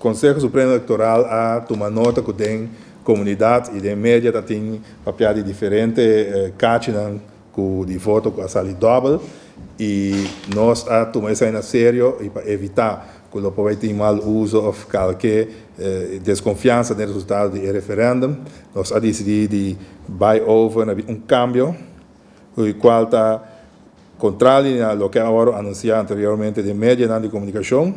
Konseho Supremo Elektoral a tuma nota ku den komunidat i den media ta tin papia di diferente kachinan ku di voto ku a sali dòbel i nos a tuma esei na serio i pa evitá ku lo por bai tin mal uso òf kalke deskonfiansa den resultado di e referèndum nos a disidí di bai over na un kambio kual ta kontrali na loke a wòrdu anunsiá anteriormente den medianan di komunikashon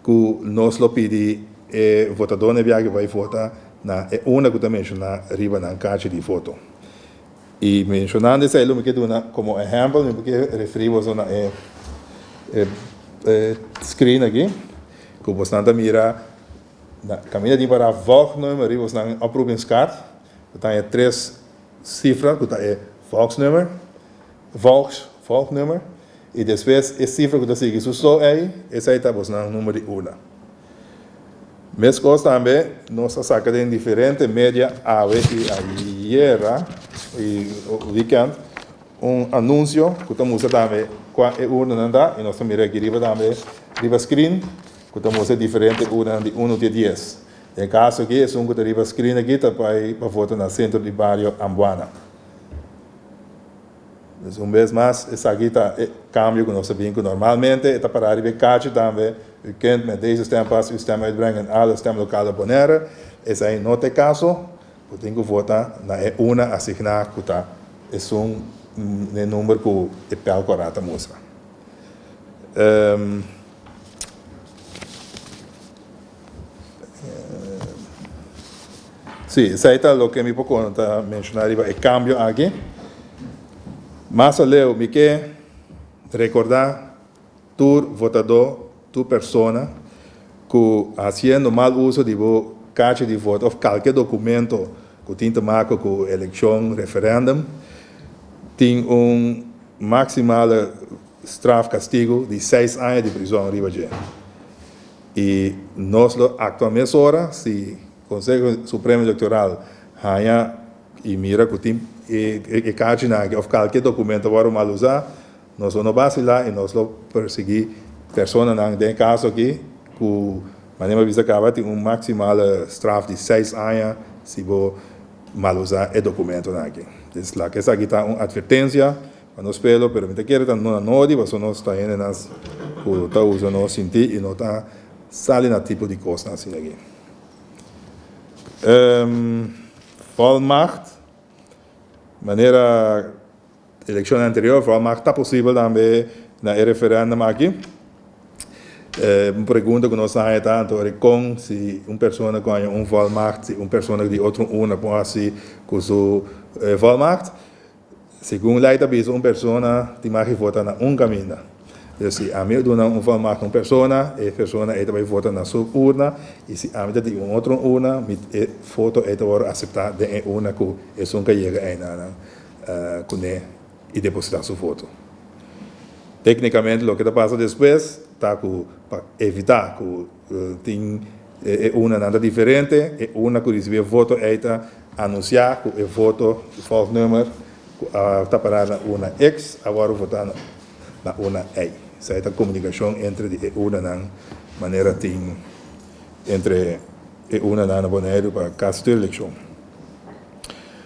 ku nos lo pidi e votadónan e biaha bai vota na e urna ku ta menshoná riba nan kachi di voto. I menshonando esei lo mi ke duna komo ehèmpel, mi por ke referí boso na e e screen aki ku bosnan ta mira na kaminda tin pará volgnummer riba bosnan oproepingskaart. Bo ta haña tres sifra ku ta e volksnummer, volgs, volgnummer, i despues e sifra ku ta sigui su so ei, esei ta bosnan number di urna. Meskos tambe nos a saka den diferente media awe i ayera i wikènt un anunsio ku ta mustra tambe kua e urnanan ta i nos ta mira aki riba tambe riba screen ku ta mustra diferente urnanan di unu te dies. Den e kaso aki esun ku ta riba screen aki ta bai pa vota na sentro di bario Ambuana. Dus un bes mas, esaki ta e cambio cu nos ta bin cu. Normalmente e ta para riba e cachi tambe, U kunt met deze stempas uw stem uitbrengen in alle stemlokalen op Bonaire. Esai no ta e caso, bo tin cu vota na e urna asigna cu ta esun n'e number cu e pel cora ta mustra. Sí, esei ta loke mi por konta menshoná riba e kambio aki. Mas aleu mi ke rekordá tur votadó, tur persona ku hasiendo mal uso di bo kachi di voto òf kalke dokumento ku tin te maka ku elekshon, referèndum, tin un maksimale straf, kastigu, di seis aña di prizòn riba dje. I nos lo aktua mesora si Konseho Supremo Elektoral haña i mira ku tin e karchinan aki òf kalke dokumento a wòrdu mal usá, nos lo no basilá i nos lo persiguí personanan den e kaso aki ku manera mi a bisa kaba tin un maksimale straf di seis aña si bo mal usá e dokumentonan aki. Entonces laga esaki ta un atvertensia Pa nos pelo, pero mi ta kere ta no na nodi, pasobra nos ta hendenan ku ta usa nos sinti i no ta sali na tipo di kosnan asina aki. Volmacht, manera elekshon anterior, volmacht ta posibel tambe na e referendum aki. Un pregunta ku nos a haña ta anto ora kon si un persona ku haña un volmacht, si un persona di otro urna por hasi ku su volmacht. Segun lei ta bisa un persona tin mag di vota na un kaminda. Dus si ami a duna un volmacht na un persona, e persona ei ta bai vota na su urna i si ami ta di un otro urna, mi e voto ei ta wòrdu aseptá den e urna ku esun ka yega einanan kuné i depositá su voto. Téknikamente loke ta pasa despues ta ku pa evitá ku tin e urnanan ta diferente, e urna ku risibí e voto ei ta anunsiá ku e voto, e volgnummer, ku a ta pará na urna X a wòrdu votá na urna Y. Esei ta komunikashon entre di e urnanan manera tin entre e urnanan na Boneiru pa kasi tur elekshon.